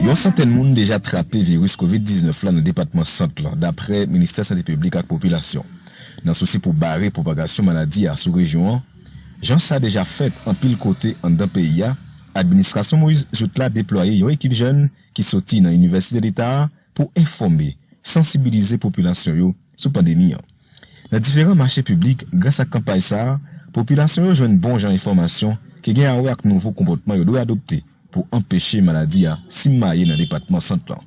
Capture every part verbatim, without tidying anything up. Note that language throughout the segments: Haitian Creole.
Yon santèn moun deja trape viris kovid diznèf la nan depatman Sant lan, daprè Ministè Sante Piblik ak Popilasyon. Nan sousi pou bare pwopagasyon maladi a sou rejyon an, jan sa deja fèt anpil kote anndan peyi a, administrasyon Moïse Jouthe la deplwaye yon ekip jèn ki soti nan Inivèsite Leta a pou enfòme, sansibilize popilasyon yo sou pandemi an. Nan diferan mache piblik, gras ak kanpay sa a, popilasyon yo jwenn bon jan enfòmasyon ki gen a wè ak nouvo konpòtman yo dwe adopte pou anpeche maladi a simaye nan depatman Sant lan.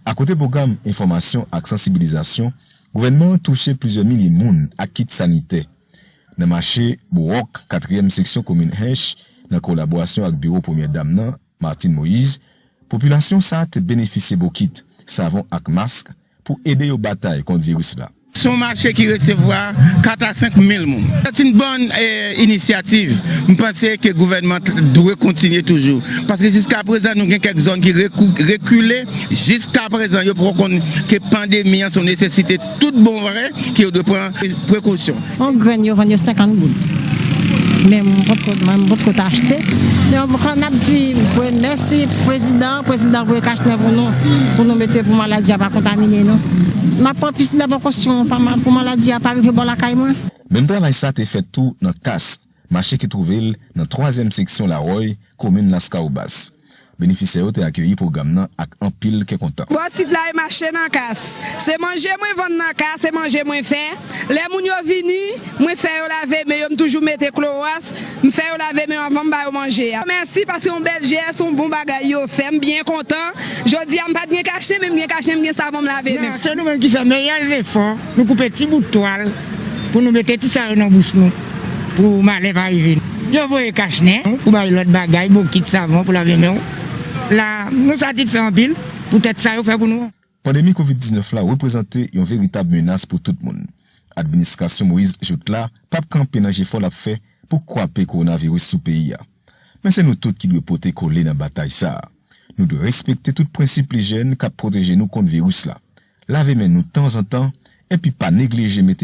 Akote pwogram enfòmasyon ak sansibilizasyon, gouvènman an touche plizyè milye moun ak kit sanitè. Nan mache Bwòk, katriyèm seksyon komin Hench, nan kolaborasyon ak biwo Premyè Dam nan, Martine Moïse, popilasyon sa a te benefisye bokit, savon ak mask pou ede yo batay kont viris la. Se yon mache ki resevwa kat a senk mil moun. Se yon bòn, eh, inisyativ. M panse ke gouvènman t- dwe kontinye toujou. Paske jiska prezan, nou gen kèk zòn ki rekou- rekile. Jiska prezan, yo poko konn ke pandemi an se yon nesesite tout bon vre, ke yo dwe pran prekosyon. Yon grenn yo vann yo senkant goud. Men m potko, men m potko t achte. Men kan n ap di mèsi prezidan, prezidan voye kachnen pou nou, pou nou mete pou maladi a pa kontamine nou. N ap pran pis la prekosyon pa ma- pou maladi a pa rive bò lakay mwen. Menm travay sa te fèt tou nan Kas, mache ki twouve l nan twazyèm seksyon Lawòy, komin Laskawobas. Benefisè yo te akeyi pwogram nan ak anpil kè kontan. Bò sit la e mache nan Kas. Se manje mwen vann nan Kas, se manje mwen fè. Lè moun yo vini, mwen fè yo lave men yo, m toujou mete klowòs, m fè yo lave men yo anvan m ba yo manje a. Mèsi, paske yon bèl jès, yon bon bagay yo fè, m byen kontan. Jodi a m pa t gen kachnen, men m gen kachnen, m gen savon, m lave men m. Non, se nou menm ki fè meyè zefò, nou koupe ti bout twal pou nou mete ti sa yo nan bouch nou, pou malè pa rive nou. Yo voye kachnen pou bay lòt bagay, bokit, savon pou lave men w. La, nou satisfè anpil poutèt sa yo fè pou nou an. Pandemi kovid diznèf la reprezante yon veritab menas pou tout moun. Administrasyon Moïse Jouthe la p ap kanpe nan jefò l ap fè pou kwape kowonaviris sou peyi a. Men se nou tout ki dwe pote kole nan batay sa a. Nou dwe respekte tout prensip lijyèn k ap pwoteje nou kont viris la. Lave men nou tanzantan, epi pa neglije mete